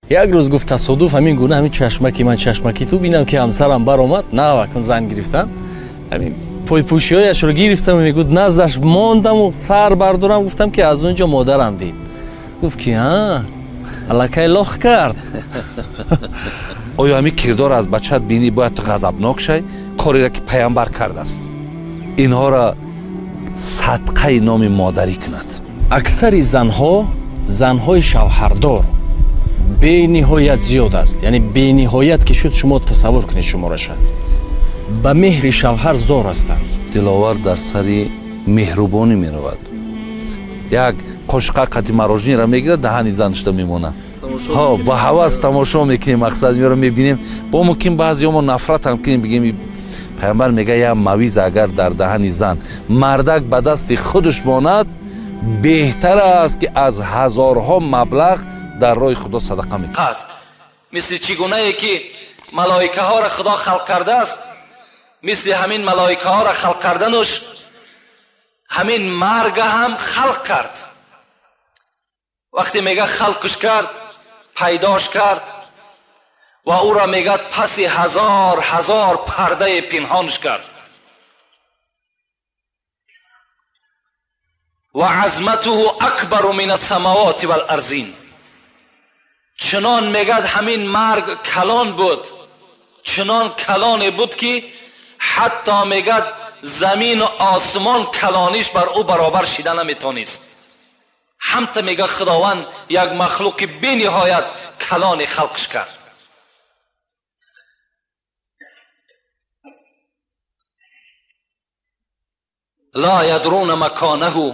Як рӯз гуфт тасодуф ҳамин гуна ҳамин чашмаки ман чашмаки ту бинам ки ҳамсарам баромад, навакун зан гирифтан, ҳамин пойпӯшиҳояшро гирифтам, мегуфт наздаш мондаму сар бардорам, гуфтам ки аз он ҷо модарам дид. Гуфт ки а аллакай лох кард. Оё ҳамин кирдор аз бачаат бинӣ бояд ту ғазабнок шай? Кореро ки паямбар кардааст, инҳоро садқаи номи модарӣ кунад. Аксари занҳо, занҳои шавҳардор бениҳоят зиёд аст, яъне бениҳоят ки шуд, шумо тасаввур кунед шумораша, ба меҳри шавҳар зор ҳастанд. Диловар дар сари меҳрубонӣ меравад, як қошиқа қати мороженое мегирад, даҳани занашда мемонад. Ҳо, ба ҳавас тамошо мекунем, мақсад меёрам, мебинем. Бо мумкин баъзеҳо нафратам кунем, бигем паямбар мега як мавиза агар дар даҳани зан мардак ба дасти худаш монад, беҳтар аст ки аз ҳазорҳо маблағ дар роҳи худо садақа мекунад. Мисли чӣ гунае ки малоикаҳоро худо халқ кардааст, мисли ҳамин малоикаҳоро халқ кардануш ҳамин марга ҳам халқ кард. Вақте мега халқш кард, пайдош кард ва ӯро мегӯяд паси ҳазор ҳазор пардае пинҳонш кард. Ва азматуҳу акбару мин ассамавоти валарзин. Чунон мегӯяд ҳамин марг калон буд, чунон калоне буд ки ҳатто мегӯяд замину осмон калониш бар ӯ баробар шида наметонист. Ҳамта мегӯяд худованд як махлуқи бениҳоят калоне халқш кард. Ла ядруна маконаҳу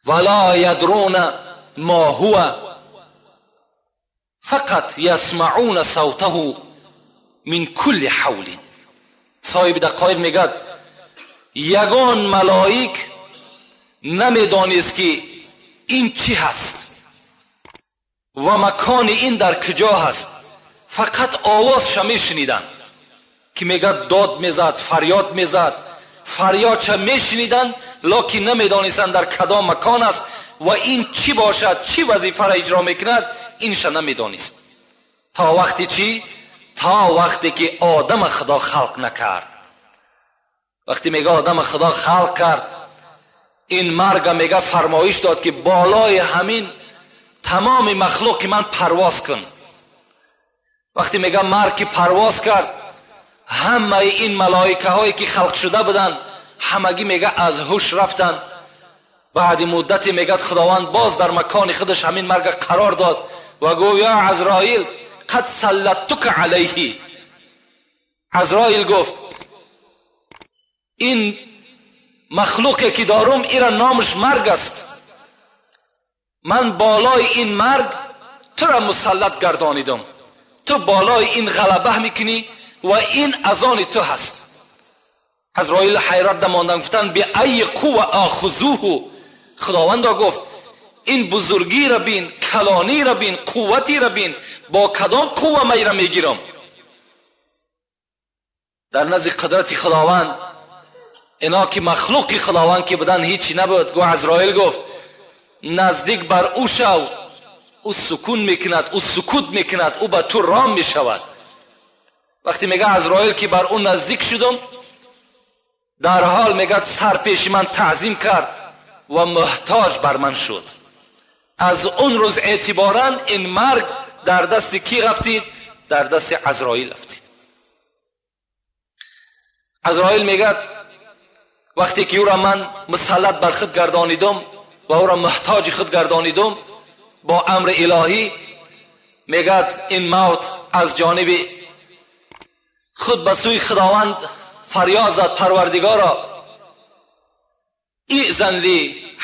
ва ла ядруна ма ҳува фақат ясмауна савтаҳу мин кулли ҳавлин. Соҳиби дақоиқ мегӯяд ягон малоик намедонист ки ин чӣ ҳаст ва макони ин дар куҷо ҳаст, фақат овозша мешуниданд ки мегӯяд дод мезад, фарёд мезад, фарёдша мешуниданд, лекин намедонистанд дар кадом макон аст ва ин чӣ бошад, чӣ вазифаро иҷро мекунад, инша намедонист. То вақте чӣ? То вақте ки одама худо халқ накард. Вақте мега одама худо халқ кард, ин марга мега фармоиш дод ки болои ҳамин тамоми махлуқи ман парвоз кун. Вақте мега марг ки парвоз кард, ҳамаи ин малоикаҳое ки халқ шуда буданд ҳамагӣ мега аз ҳуш рафтанд. Баъди муддате мегӯяд худованд боз дар макони худаш ҳамин марга қарор дод ва гуфт ё Азроил қад саллаттука алайҳи. Азроил гуфт ин махлуқе ки дорум ира номаш марг аст, ман болои ин марг тура мусаллат гардонидам, ту болои ин ғалаба мекунӣ ва ин аз они ту ҳаст. Азроил ҳайрат дамонданд, гуфтанд биайи қувва охузуҳу. Худовандо гуфт ин бузургиро бин, калониро бин, қувватиро бин, бо кадом қувва майра мегирам? Дар назди қудрати худованд ино ки махлуқи худованд ки буданд ҳичи набуд. Гу Азроил гуфт наздик бар ӯ шав, ӯ сукун мекунад, ӯ сукут мекунад, ӯ ба ту ром мешавад. Вақте мега Азроил ки бар ӯ наздик шудам, дар ҳол мегӯяд сар пеши ман таъзим кард ва муҳтоҷ бар ман шуд. Аз он рӯз эътиборан ин марг дар дасти кӣ рафтид? Дар дасти Азроил рафтид. Азроил мегӯяд вақте ки ӯро ман мусаллат бар худ гардонидам ва ӯро муҳтоҷи худ гардонидам бо амри илоҳӣ, мегӯяд ин мавт аз ҷониби худ ба сӯи худованд фарёд зад парвардигоро изан ли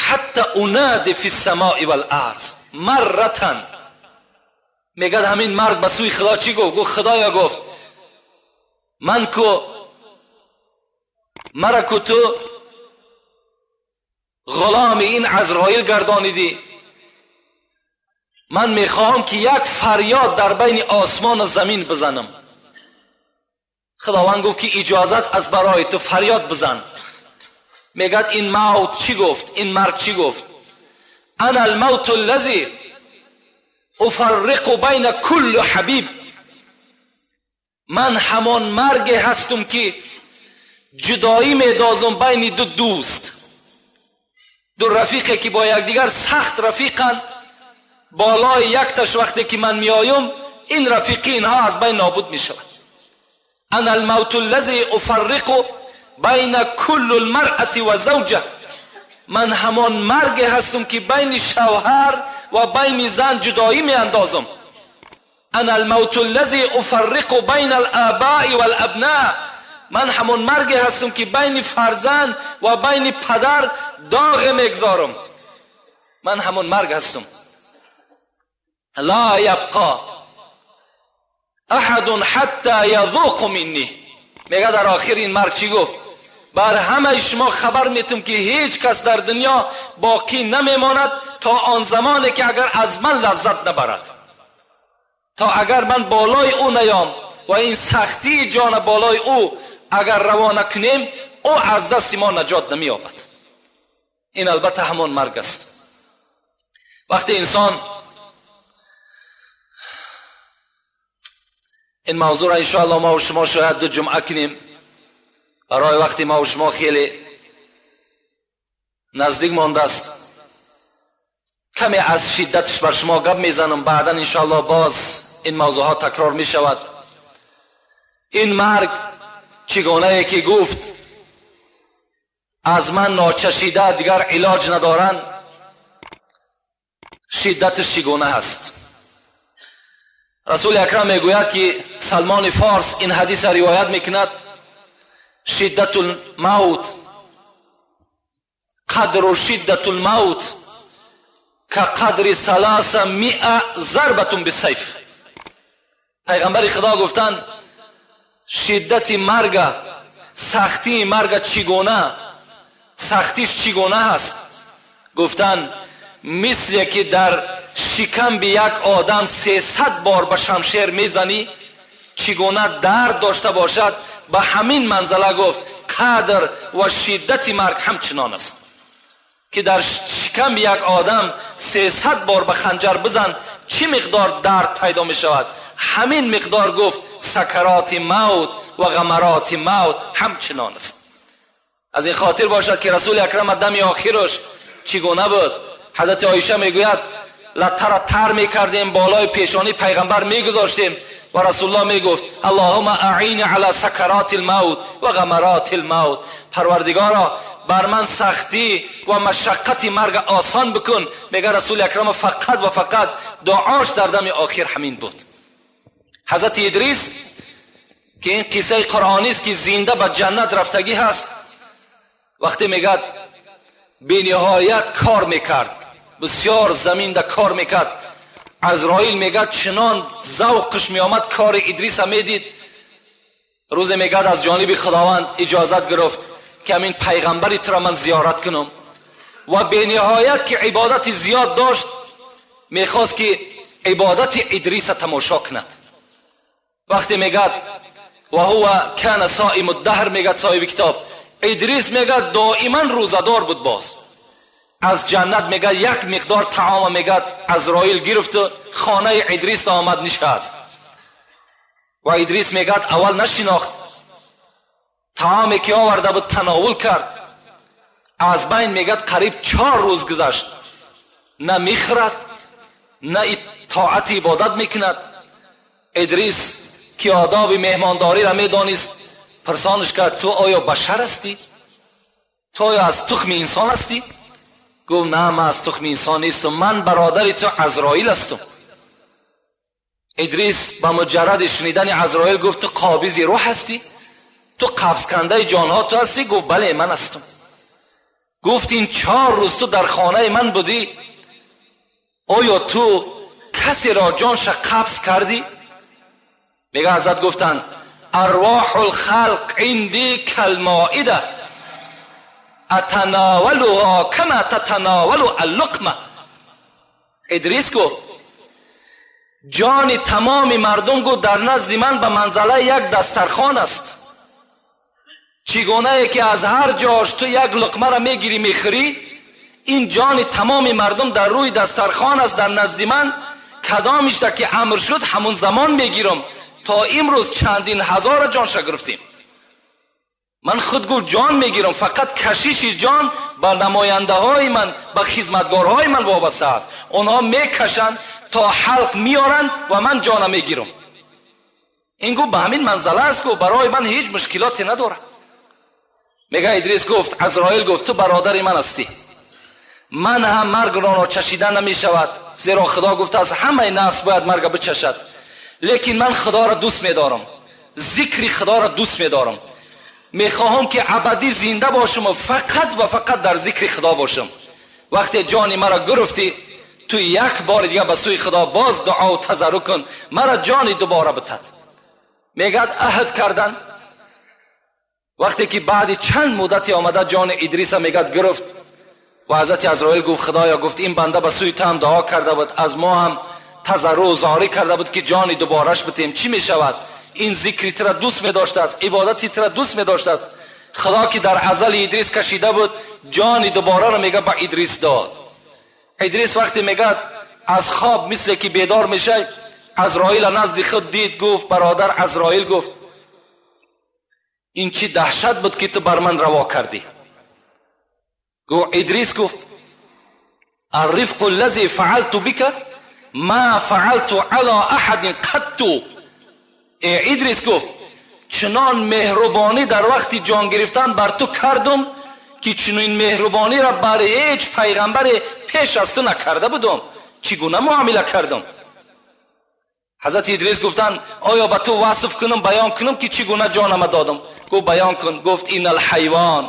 ҳатта унади фи ссамои валарз марратан. Мегӯяд ҳамин марг ба сӯи худо чӣ гуфт? Гуфт худоё, гуфт ман ку мара ку ту ғуломи ин Азроил гардонидӣ, ман мехоҳам ки як фарёд дар байни осмону замин бизанам. Худованд гуфт ки иҷозат аз барои ту, фарёд бизан. Мегӯяд ин мавт чӣ гуфт? Ин марг чӣ гуфт? Ана алмавту аллази أفرق بین کل حبیب. من همان مرگ هستم که جدایی میدازم بین دو دوست، دو رفیقی که با یکدیگر سخت رفیقند. بالای یک تش وقتی که من میایم این رفیقی اینها از بین نابود میشود. انا الموت الذی افرق بین کل المرأة و زوجه. من همان مرگ هستم که بین شوهر و بین زن جدایی می اندازم. انا الموت الذی افرق بین الآباء والابناء. من همان مرگ هستم که بین فرزند و بین پدر داغ میگذارم. من همان مرگ هستم. لا یبقى احد حتی یذوق منی. میگه در آخر این مرگ چی گفت؟ بر همه شما خبر میتم که هیچ کس در دنیا باقی نمیماند تا آن زمانی که اگر از من لذت نبرد، تا اگر من بالای او نیام و این سختی جان بالای او اگر روانه کنیم، او از دست ما نجات نمییابد. این البته همان مرگ است. وقتی انسان این موضوع را انشاءالله ما و شما شاید دو جمعه کنیم، برای وقتی ما و شما خیلی نزدیک مانده است، کمی از شدتش بر شما گپ میزنم، بعدا انشاءالله باز این موضوع ها تکرار می شود. این مرگ چگونه که گفت از من ناچشیده دیگر علاج ندارن، شدتش چگونه هست؟ رسول اکرم میگوید که سلمان فارس این حدیث را روایت میکند: شدت الموت قدر شدت الموت كقدر 300 ضربة بالسیف. پیغمبر خدا گفتند شدت مرگ، سختی مرگ چگونه، سختیش چگونه هست؟ گفتند مثل که در شکم به یک آدم 300 بار به شمشیر میزنی چگونه درد داشته باشد، به همین منزله گفت قدر و شدت مرگ همچنان است که در شکم یک آدم 300 بار به خنجر بزن چی مقدار درد پیدا می شود، همین مقدار گفت سکرات موت و غمرات موت همچنان است. از این خاطر باشد که رسول اکرم دم آخرش چگونه بود؟ حضرت عایشه میگوید لته را تر میکردیم، بالای پیشانی پیغمبر میگذاشتیم و رسول الله میگفت اللهم اعین علی سکرات الموت و غمرات الموت. پروردگارا بر من سختی و مشقت مرگ آسان بکن. میگه رسول اکرم فقط و فقط دعاش در دم آخر همین بود. حضرت ادریس که این قصه قرآنی است که زنده به جنت رفتگی هست، وقتی میگه بی نهایت کار میکرد، بسیار زمین ده کار میکرد، عزرائیل میگه چنان ذوقش میآمد کار ادریس میدید. روز میگه از جانب خداوند اجازت گرفت که همین پیغمبری تو را من زیارت کنم و به نهایت که عبادت زیاد داشت میخواست که عبادت ادریس تماشا کند. وقتی میگه و هو کان صائم الدهر، میگه صاحب کتاب ادریس میگه دائما روزه‌دار بود. باز از جنت میگه یک مقدار طعام میگه عزرائیل گرفت، خانه ادریس آمد نشست و ادریس میگه اول نشناخت، طعامی که آورده بود تناول کرد. از بین میگه قریب 4 روز گذشت، نه میخورد نه طاعت عبادت میکند. ادریس که آداب مهمانداری را میدانست پرسانش کرد تو آیا بشر هستی؟ تو آیا از تخم انسان هستی؟ گفت نه، من از تخم انسان نیستم، من برادر تو عزرائیل هستم. ادریس به مجرد شنیدن عزرائیل گفت تو قابض روح هستی؟ تو قبض کنده جانها تو هستی؟ گفت بله من هستم. گفت این 4 روز تو در خانه من بودی، آیا تو کسی را جانش قبض کردی؟ میگه حضرت گفتند ارواح الخلق عندی کالمائده اتناولها کما تتناول اللقمه. ادریس گفت جان تمام مردم گفت در نزد من به منزله یک دسترخوان است، چگونه که از هر جاش تو یک لقمه را میگیری میخوری، این جان تمام مردم در روی دسترخوان است در نزد من، Кадомишда ки амр шуд, ҳамун замон мегирам. То имрӯз чандин ҳазора ҷонша гирифтем. Ман худ, гуфт, ҷон мегирам, фақат кашиши ҷон ба намояндаҳои ман, ба хизматгорҳои ман вобаста аст. Онҳо мекашанд, то ҳалқ меоранд ва ман ҷона мегирам. Ин, гуфт, ба ҳамин манзала аст, гуфт, барои ман ҳеҷ мушкилоте надорад. Мега Идрис гуфт, Азроил гуфт, ту бародари ман ҳастӣ, ман ҳам маргро чашида намешавад, зеро Худо гуфтааст, ҳамаи нафс бояд марга бичашад. Лекин ман Худоро дӯст медорам, зикри Худоро дӯст медорам, мехоҳам ки абадӣ зинда бошам ва фақат ва фақат дар зикри Худо бошам. Вақте ҷони маро гирифтӣ, ту як бори дига ба сӯи Худо боз дуо тазарруъ кун, маро ҷони дубора битад. Мегӯяд, аҳд кардан. Вақте ки баъди чанд муддате омада ҷони Идриса, мегӯяд, гирифт ва ҳазрати Азроил гуфт, Худоё, гуфт, ин банда ба сӯи ту ҳам дуо карда буд, аз мо ҳам тазарруъ зорӣ карда буд, ки ҷони дубораш битем. Чӣ мешавад? Ин зикри тура дӯст медоштааст, ибодати тура дӯст медоштааст. Худо ки дар азали Идрис кашида буд, ҷони дубораро, мега, ба Идрис дод. Идрис вақте, мегӯяд, аз хоб мисле ки бедор мешавад, Азроила назди худ дид, гуфт, бародар Азроил, гуфт, ин чӣ даҳшат буд, ки ту бар ман раво кардӣ? Гуфт, Идрис гуфт, الرفق الذي فعلت بك ما فعلت على أحد قط. Идрис гуфт, чунон меҳрубонӣ дар вақти ҷон гирифтан бар ту кардум, ки чунин меҳрубониро бар ҳеҷ пайғамбаре пеш аз ту накарда будум. Чӣ гуна муомила кардум? Ҳазрати Идрис гуфтанд, оё ба ту васф кунам, баён кунам, ки чӣ гуна ҷонама додам? Гуфт, баён кун. Гуфт, إن الحيوان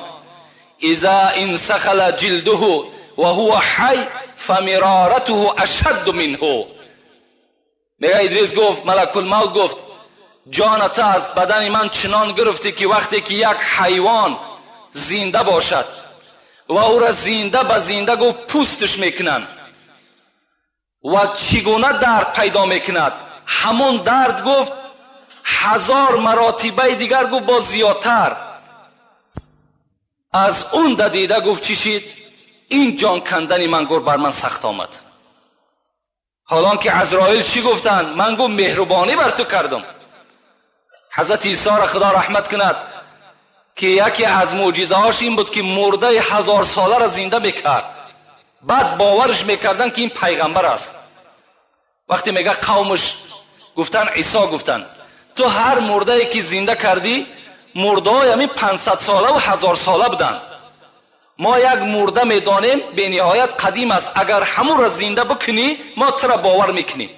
إذا انسلخ جلده وهو حي فمرارته أشد منه. Мега, Идрис гуфт, малакулмавт гуфт, ҷоната аз бадани ман чунон гирифтӣ, ки вақте ки як ҳайвон зинда бошад ва ӯра зинда ба зинда, гуфт, пӯстш мекунанд ва чӣ гуна дард пайдо мекунад, ҳамон дард, гуфт, 1000 маротибаи дигар, гуфт, боз зиёдтар аз он дадида, гуфт, чӣ шид, ин ҷон кандани ман, гуфт, бар ман сахт омад. Ҳолон ки Азроил чӣ гуфтанд? Ман, гуфт, меҳрубонӣ бар ту кардам. Ҳазрати Исоро Худо раҳмат кунад, ки яке аз мӯъҷизаҳош ин буд, ки мурдаи ҳазорсоларо зинда мекард. Баъд боварш мекарданд, ки ин пайғамбар аст. Вақте, мега, қавмаш гуфтанд, Исо, гуфтанд, ту ҳар мурдае ки зинда кардӣ, мурдаҳои ҳамин 500-солаву ҳазорсола буданд. Мо як мурда медонем, бениҳоят қадим аст. Агар ҳамонро зинда бикунӣ, мо тура бовар мекунем.